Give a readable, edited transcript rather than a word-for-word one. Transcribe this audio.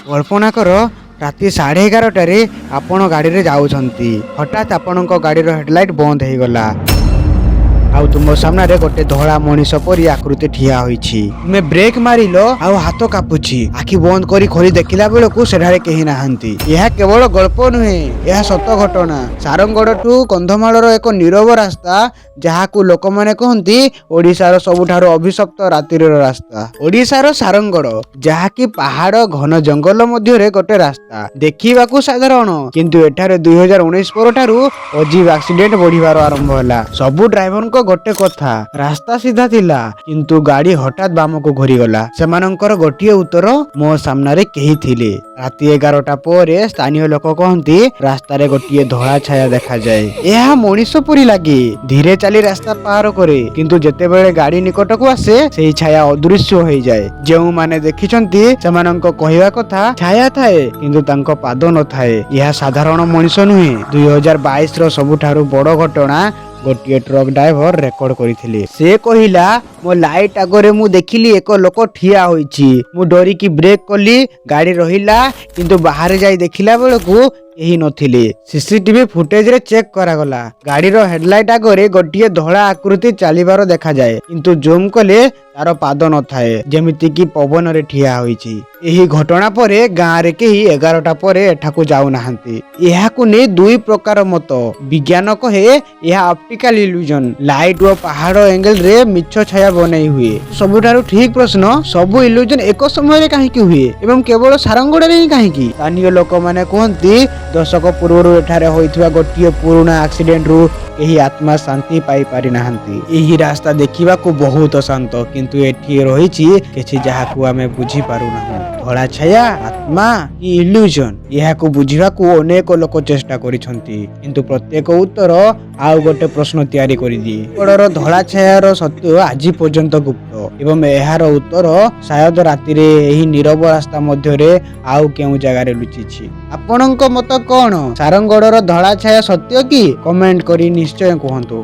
କଳ୍ପନା କର, ରାତି 11:30ରେ ଆପଣ ଗାଡ଼ିରେ ଯାଉଛନ୍ତି। ହଠାତ୍ ଆପଣଙ୍କ ଗାଡ଼ିର ହେଡ଼ଲାଇଟ୍ ବନ୍ଦ ହେଇଗଲା ଆଉ ତୁମ ସାମ୍ନାରେ ଗୋଟେ ଧଳା ମଣିଷ ପରି ଆକୃତି ଠିଆ ହୋଇଛି। ତୁମେ ବ୍ରେକ୍ ମାରିଲ ଆଉ ହାତ କାପୁଛି। ଆଖି ବନ୍ଦ କରି ଖୋଲି ଦେଖିଲା ବେଳକୁ ସେଠାରେ କେହି ନାହାନ୍ତି। ଏହା କେବଳ ଗଳ୍ପ ନୁହେଁ, ଏହା ସତ ଘଟଣା। ସାରଙ୍ଗଗଡ଼ଠୁ କନ୍ଧମାଳର ଏକ ନୀରବ ରାସ୍ତା, ଯାହାକୁ ଲୋକମାନେ କହନ୍ତି ଓଡ଼ିଶାର ସବୁଠାରୁ ଅଭିଶପ୍ତ ରାତ୍ରିର ରାସ୍ତା। ଓଡ଼ିଶାର ସାରଙ୍ଗଗଡ଼, ଯାହାକି ପାହାଡ଼, ଘନ ଜଙ୍ଗଲ ମଧ୍ୟରେ ଗୋଟେ ରାସ୍ତା, ଦେଖିବାକୁ ସାଧାରଣ। କିନ୍ତୁ ଏଠାରେ 2019 ପରଠାରୁ ଅଜୀବ ଆକ୍ସିଡେଣ୍ଟ ବଢିବାର ଆରମ୍ଭ ହେଲା। ସବୁ ଡ୍ରାଇଭରଙ୍କ ଗୋଟେ କଥା, ରାସ୍ତା ସିଧା ଥିଲା, କିନ୍ତୁ ଗାଡି ହଠାତ୍ ବାମକୁ ଘୁରିଗଲା। ସେମାନଙ୍କର ଗୋଟିଏ ଉତ୍ତର, ମୋ ସାମ୍ନାରେ କେହି ଥିଲେ। ରାତି 11ଟା ପରେ ସ୍ଥାନୀୟ ଲୋକ କହନ୍ତି, ରାସ୍ତାରେ ଗୋଟିଏ ଧଳା ଛାୟା ଦେଖାଯାଏ। ଏହା ମଣିଷ ପରି ଲାଗେ, ଧୀରେ ଚାଲି ରାସ୍ତା ପାର କରେ। କିନ୍ତୁ ଯେତେବେଳେ ଗାଡି ନିକଟକୁ ଆସେ, ସେହି ଛାୟା ଅଦୃଶ୍ୟ ହୋଇଯାଏ। ଯେଉଁମାନେ ଦେଖିଛନ୍ତି, ସେମାନଙ୍କ କହିବା କଥା, ଛାୟା ଥାଏ କିନ୍ତୁ ତାଙ୍କ ପାଦ ନଥାଏ। ଏହା ସାଧାରଣ ମଣିଷ ନୁହେଁ। 2022ର ସବୁଠାରୁ ବଡ ଘଟଣା ଗୋଟିଏ ଟ୍ରକ୍ ଡ୍ରାଇଭର ରେକର୍ଡ କରିଥିଲେ। ସେ କହିଲା, ମୋ ଲାଇଟ୍ ଆଗରେ ମୁଁ ଦେଖିଲି ଏକ ଲୋକ ଠିଆ ହୋଇଛି। ମୁଁ ଡରିକି ବ୍ରେକ୍ କଲି, ଗାଡି ରହିଲା, କିନ୍ତୁ ବାହାରେ ଯାଇ ଦେଖିଲା ବେଳକୁ କେହି ନଥିଲେ। ସିସିଟିଭି ଫୁଟେଜରେ ଚେକ୍ କରାଗଲା, ଗାଡିର ହେଡଲାଇଟ୍ ଆଗରେ ଗୋଟିଏ ଧଳା ଆକୃତି ଚାଲିବାର ଦେଖାଯାଏ। କିନ୍ତୁ ଜୁମ୍ କଲେ ତାର ପାଦ ନଥାଏ, ଯେମିତି କି ପବନରେ ଠିଆ ହୋଇଛି। ଏହି ଘଟଣା ପରେ ଗାଁରେ କେହି 11ଟା ପରେ ଏଠାକୁ ଯାଉନାହାନ୍ତି। ଏହାକୁ ନେଇ ଦୁଇ ପ୍ରକାର ମତ। ବିଜ୍ଞାନ କହେ ଏହା ଅପ୍ଟିକାଲ ଇଲ୍ୟୁଜନ, ଲାଇଟ୍ ଓ ପାହାଡ ଏଙ୍ଗେଲରେ ମିଛ ଛାୟା ବନେଇ ହୁଏ। ସବୁଠାରୁ ଠିକ ପ୍ରଶ୍ନ, ସବୁ ଇଲ୍ୟୁଜନ ଏକ ସମୟରେ କାହିଁକି ହୁଏ ଏବଂ କେବଳ ସାରଙ୍ଗଗଡ଼ରେ ହିଁ କାହିଁକି? ସ୍ଥାନୀୟ ଲୋକମାନେ କୁହନ୍ତି, ଦଶକ ପୂର୍ବରୁ ଏଠାରେ ହୋଇଥିବା ଗୋଟିଏ ପୁରୁଣା ଆକ୍ସିଡେଣ୍ଟରୁ କେହି ଆତ୍ମା ଶାନ୍ତି ପାଇପାରି ନାହାନ୍ତି। ଏହି ରାସ୍ତା ଦେଖିବାକୁ ବହୁତ ଶାନ୍ତ, କିନ୍ତୁ ଏଠି ରହିଛି କିଛି ଯାହାକୁ ଆମେ ବୁଝିପାରୁନାହୁଁ। ଧଳା ଛାୟା, ଆତ୍ମା କି ଇଲ୍ୟୁଜନ? ଏହାକୁ ବୁଝିବାକୁ ଅନେକ ଲୋକ ଚେଷ୍ଟା କରିଛନ୍ତି, କିନ୍ତୁ ପ୍ରତ୍ୟେକ ଉତ୍ତର ଆଉ ଗୋଟେ ପ୍ରଶ୍ନ ତିଆରି କରିଦିଏ। ଗଡ଼ର ଧଳା ଛାୟାର ସତ୍ୟ ଆଜି ପର୍ଯ୍ୟନ୍ତ ଗୁପ୍ତ ଏବଂ ଏହାର ଉତ୍ତର ସାୟଦ ରାତିରେ ଏହି ନୀରବ ରାସ୍ତା ମଧ୍ୟରେ ଆଉ କେଉଁ ଜାଗାରେ ଲୁଚିଛି। ଆପଣଙ୍କ ମତ କଣ? ସାରଙ୍ଗଗଡ଼ର ଧଳା ଛାୟା ସତ୍ୟ କି? କମେଣ୍ଟ କରି ନିଶ୍ଚୟ କୁହନ୍ତୁ।